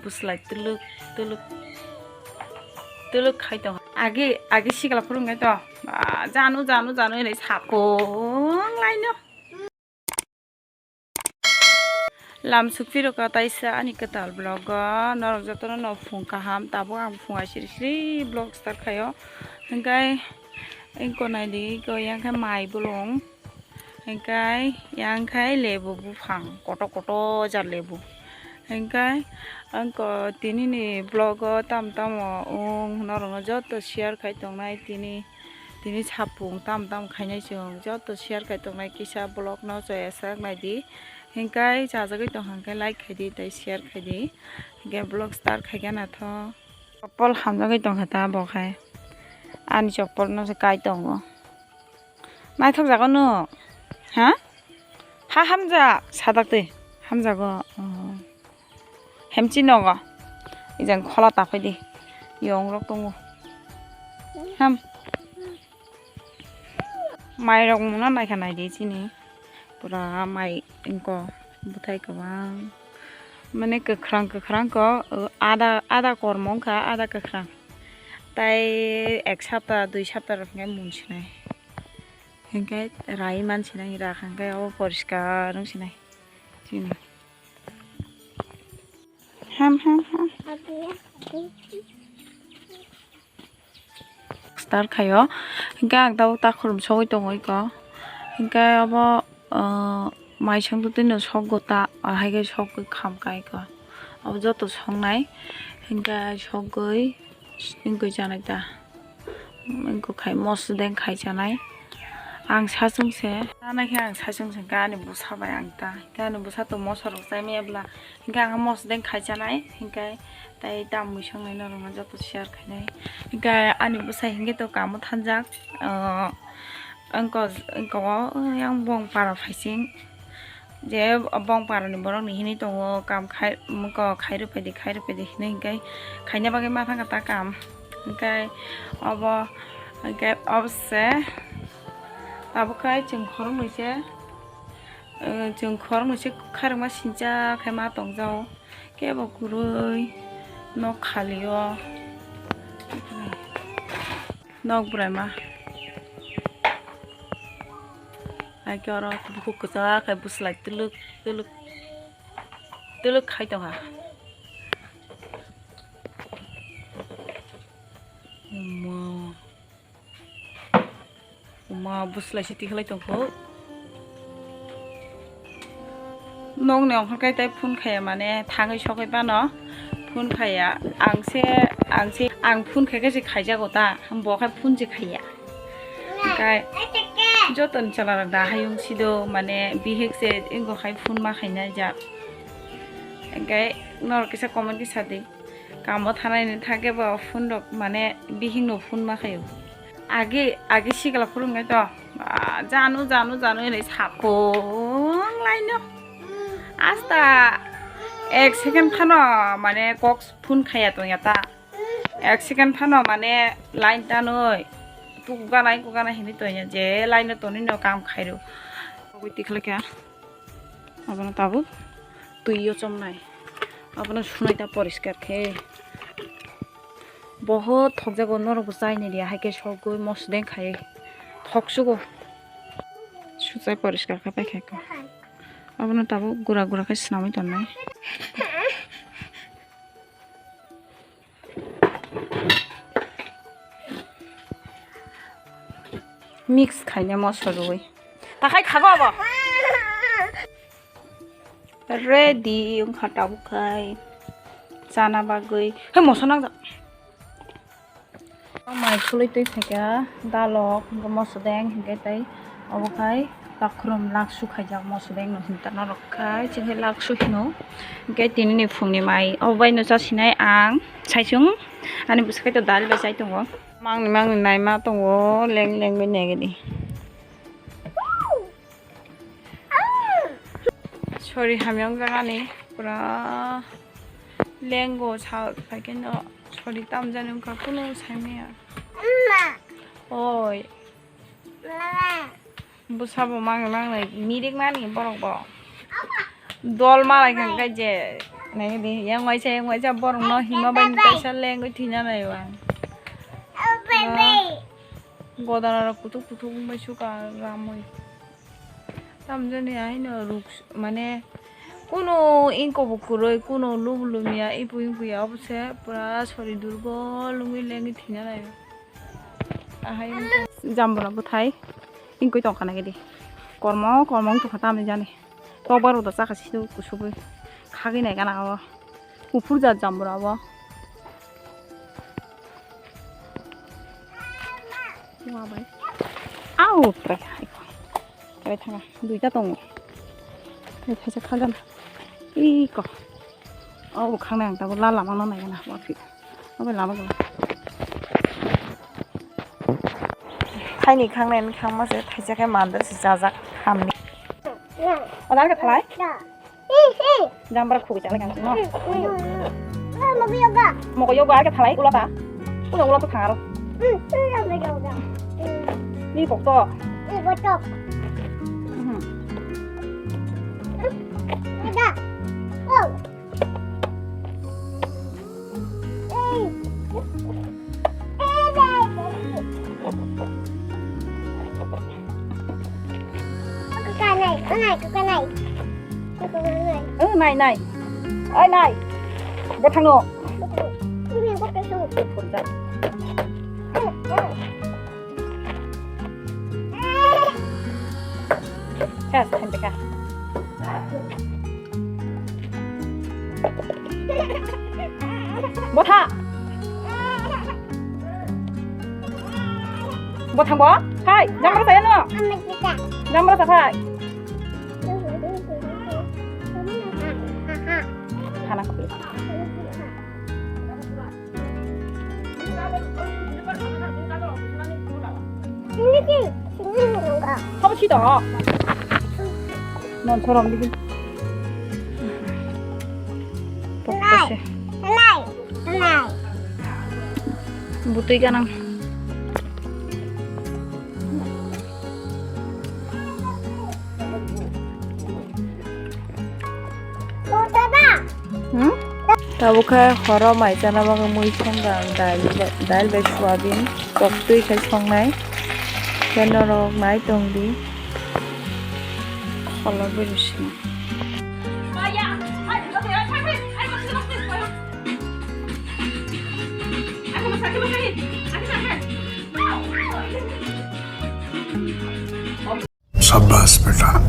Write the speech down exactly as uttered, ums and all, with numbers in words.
Buslai tuluk tuluk tuluk khai tong. Agi agi sikla phurung nai to. Ah, janu janu janu hinui sapung laino. Lam sukphi rokha taisa ani kwtal vlog o norok jotono no phung kaham, tabuk ang phung ai siri siri vlog start khaio. Hingkai ingko naidi, ingko yang khe mai bolong, hingkai yang khe lebu buphang koto koto jar lebu, hingkai ingko tini ni vlog o tam tamo wng norok no joto share khai tongnai tini. Tini sapung tam tam khainai chwng joto share khai tongnai kisa vlog no chaya sak naidi. Hingkai chajagwi tongkha hingkhe like khaidi tei share khaidi. Hingkhe vlog start khaikhe naithok. Chapal hamjagwi tongkha ta bo khai. Ani chapal no se kai tongo. Naithok jago no. Ha? Ha hamjak. Sadak twi. Hamjago. Oh. Hemchi nogo. Ijang khola ta phai di. Yong rok tongo. Ham. Mai rok mungna naikha naidi chini. Pura mai ingko bwthai kwbang. Mane kwkhwrang kwkhwrang ko, ada, ada kormo wngkha, ada kwkhwrang. Tai ek sapta, dui sapta rok hinai mun sinai. Hinkhe rai man sinai, rakha hinkhe obo poriskar wng sinai. Chini. Ham, ham, ham. Start khaio. Hinkhe ang tabuk takhrum sogwi tongo iko. Hinkhe obo, ah, maising twi no sokgo ta, ahai khe sokgwi kham kai ko. Obo joto songnai. Hinkhe sokgwi wngwi chanai ta. Wngkha khai mosodeng khai chanai. Ang sachwng se, chanai khe ang sachwng se gani bwsa bai ang ta. Gani bwsa to moso rok chai maya bwla. Hinkhe ang mosodeng khai chanai. Hinkhe tei tamwi songnai norok no joto share khainai. Hinkhe ani bwsa hinkhe to kamo thanjak. Ah, wngko, wngko o yang bong para phaising. Je bong parani borok ni hinui tongo, kam khai, muko khai rwphaidi, khai rwphaidi hinui hinkhe khaina bagwi ma thangkha ta kam. Hinkhe obo, hinkhe obo se tabuk khai chwng khoroknwi se, eh, chwng khoroknwi se khairokma sincha khai ma tongjago. Kebo kwrwi nok khali o. Nok bwraima. Hai khe oro bukhuk kwchak khai bwslai twlwk twlwk twlwk khai tongkha. Omo. Omo bwslai se tikhlai tongkho. Nokni ongkhorkai tei phone khaiya mane thangwi sokwi phano phone khaiya. Ang se, ang se, ang phone khaikhe se khaijago ta, bo khe phone se khaiya. Hingkhe jotoni chwla rok da hayung sido mane bihik se wngkha khai phone ma khainai jak. Hingkhe norok kisa comment kisa di. Kamo thanai ni thangkhe bo phone rok mane bihik no phone ma khaio. Agi, agi sikla phurung nai to. Ah, janu, janu, janu hinui sapung laino. Asta ek second phano mane kok phone khaiya tongya ta. Ek second phano mane line tanwi tukuganai, kuganai hinui tongya je line no tonwi no kam khairo. Tikhlai kha. Abono tabuk twi o chomnai. Abono sunai ta poriskar khe. Bohot thokjago norok bo chaini dia hai khe sogwi mosodeng khai thoksugo. Suchai poriskar khe paikha khe. Abono tabuk gura gura khe swnamwi tonnai. Mix khaina moso rwui. Takhai khago abo. Ready wngkha tabuk khai. Chana bagwi. He moso nangjak. Mai khului twi phaikha dalok, hwnkhe mosodeng, hwnkhe tei obo khai takhrum laksu khaijak mosodeng no hinwi tongna rok khai, chini laksu hino. Hwnkhe tini ni phung ni mai obo bai no chasinai ang saichung ani bwswk khe to dal bai chai tongo. Mangni mangni naima tongo leng leng bai nai gini. Sorry, hamya wng jak ani pura lengo sa phaikhe no sorry tamjani wngkha kunu saimaya. Oi. Bwsabo mangwi mangwi mirik mani borok bo. Dol malai kha khe je. Nai di, yang waisa, yang waisa borok no hima bai kaisa lengwi thwina nai o ang. Ba, godana rok kutuk kutuk wngbai suka ramwi. Tamjani ahino ruk mane kuno ingko bo kwrwi, kuno lub lumya, ipu ingpuya obo se pura sori durgol wngwi lengwi thwina nai o. Ahai wngkha. Jambona bwthai ingkoi tongkha nai di. Kormo, kormo wng tongkha tamni jani. Tokbar rwda chakha sido kusubui. Khagwi nai gana o. Kuphur jat jambura bo. Wa bai. Au, trai hai ko. Trai thanga, duita tongo. Trai thaisa khagana. Iko. Au, khangnai ang tabo la lama no nai gana. Wa phi. Obo lama gana. Thaini khangnai ni khangma se thaisa khe mandar se chajak hamni. Oda khe thalai. Jambra khugui chalai kang no. Mogo yoga ar khe thalai ulo ta. Ulo ulo to thang aro. Ni pok to. Mhm. O nai nai. Oi nai. Bo thangno. Kas, thang ka. Botha. Bothang bo? Hai, jambra saya no. Jambra sa hai. Hana ko. Habo si to. Non sorom digi. Lai, lai, lai. Butui ganang. Hmm? Tabuk khe horo mai chana bagwi mui songkha ang, dail bai, dail bai soyabin koktwi khe songnai. Khe norok nai tongdi. Kholobwi rwsino. Shabash beta.